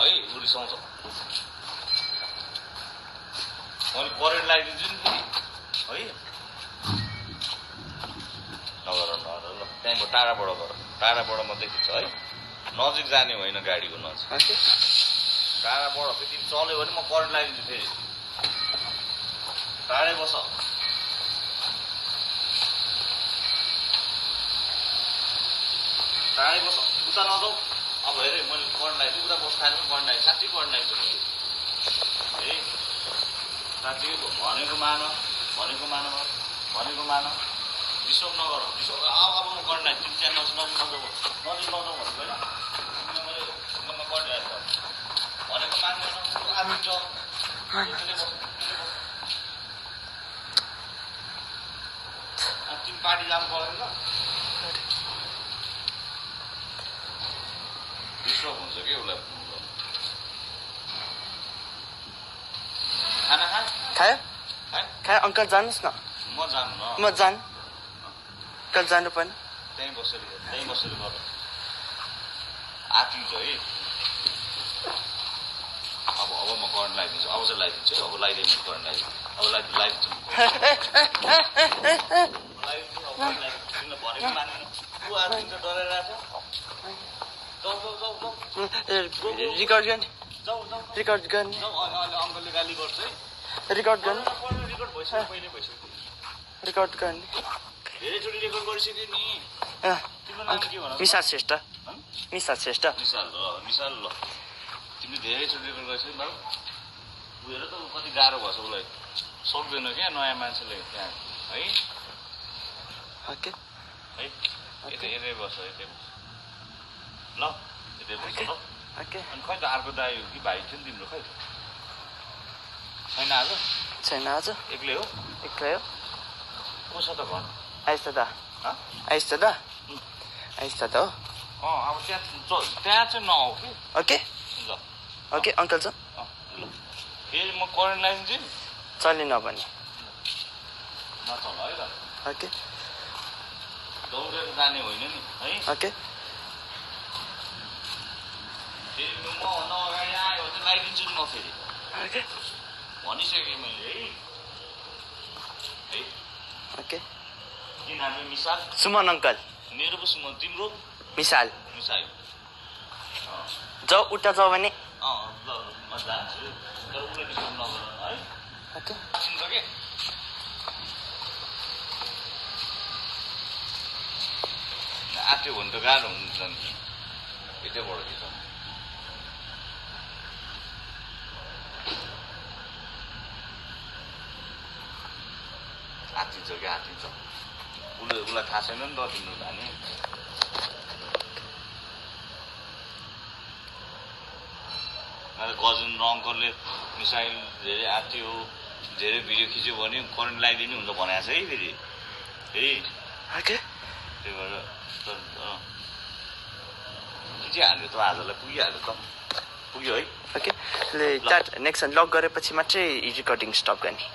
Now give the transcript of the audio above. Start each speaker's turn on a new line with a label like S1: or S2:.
S1: है उ रिसाउँछ मैले करेन्ट लगाइदिन्छु नि है नगर ल त्यहाँबाट टाढाबाट गर टाढाबाट मात्रै खिच्छ है नजिक जाने होइन गाडीको नजिक टाढाबाट फेरि चल्यो भने म करेन्ट लगाइदिन्छु फेरि टाढै बस टाढै बस उता नजाऊ अब हेरेँ मैले करेन्ट लगाइदिएँ उता बस खानु करेन्ट लगाएँ साँच्चै करेन्ट लगाइदिन्छु है साँच्चै भनेको मान विश्वास नगर विश्वास अब म करेन्ट लगाइदिन्छु तिमी चाहिँ नजिक नजाऊ भनेको होइन मैले करेन्ट लगाएको भनेको मान्दैन आमिन्छ तिमी पार्टी जानु पर्दैन ल विश्वास हुन्छ कि उसलाई खाना
S2: खायो अङ्कल जानुहोस् न
S1: म जानु न
S2: म जानु कल जानु पर्ने
S1: त्यहीँ बसेर गर आँटिन्छ है अब म करेन्ट लगाइदिन्छु अब चाहिँ लगाइदिन्छु अब लगाइदिएँ करेन्ट लगाइदिन्छु अब लगाइदिन्छु भनेको मान्दैन ऊ आँटिन्छ डराइरहेको
S2: रिकर्ड गर्ने
S1: अङ्कलले गाली गर्छ है
S2: रिकर्ड गर्ने
S1: रिकर्ड भइसक्यो पहिले भइसक्यो
S2: रिकर्ड गर्ने
S1: धेरैचोटि रेकर्ड गरिसक्यो नि तिम्रो नाम के भन
S2: मिसाल श्रेष्ठ
S1: मिसाल ल तिमीले धेरैचोटि रेकर्ड गरिसक्यो बाबु बुझेर त कति गाह्रो भएछ उसलाई सक्दैन क्या नयाँ मान्छेले त्यहाँ है
S2: ओके
S1: है यतै बस यतै ल यतै बस ल
S2: ओके
S1: अनि खै त अर्को दाइ हो कि भाइ थियो नि तिम्रो खै छैन आज एक्लै हो को छ त घर
S2: आइस त हो
S1: अब त्यहाँ चाहिँ नआऊ कि
S2: ओके
S1: ल
S2: ओके अङ्कल छ
S1: ल फेरि म करेन्ट लगाइदिन्छु नि
S2: चल्ने नभने
S1: नचल है त
S2: ओके
S1: दौडेर जाने होइन नि है
S2: ओके
S1: फेरि म नअगाडि आयो भने लगाइदिन्छु नि म फेरि
S2: ओके
S1: भनिसकेँ मैले है
S2: ओके
S1: के नाम हो मिसाल
S2: सुमन अङ्कल
S1: मेरो पो सुमन तिम्रो
S2: मिसाल जाऊ उता जाऊ भने
S1: ल म जान्छु तर उसले डिस्टर्ब नगर है
S2: ओके
S1: चिन्छ के आँट्यो भने त गाह्रो हुन्छ नि यतैबाट खिच आँटिन्छ क्या आँटिन्छ उसलाई थाहा छैन नि त तिम्रो जाने कजन र अङ्कलले मिसाइल धेरै आँट्यो धेरै भिडियो खिच्यो भने करेन्ट लगाइदिनु हुन्छ भनेको छ है फेरि त्यही भएर खिचिहाल्यो त आजलाई पुगिहाल्यो त पुग्यो है
S2: ओके नेक्स्ट लक गरेपछि मात्रै रिकर्डिङ स्टप गर्ने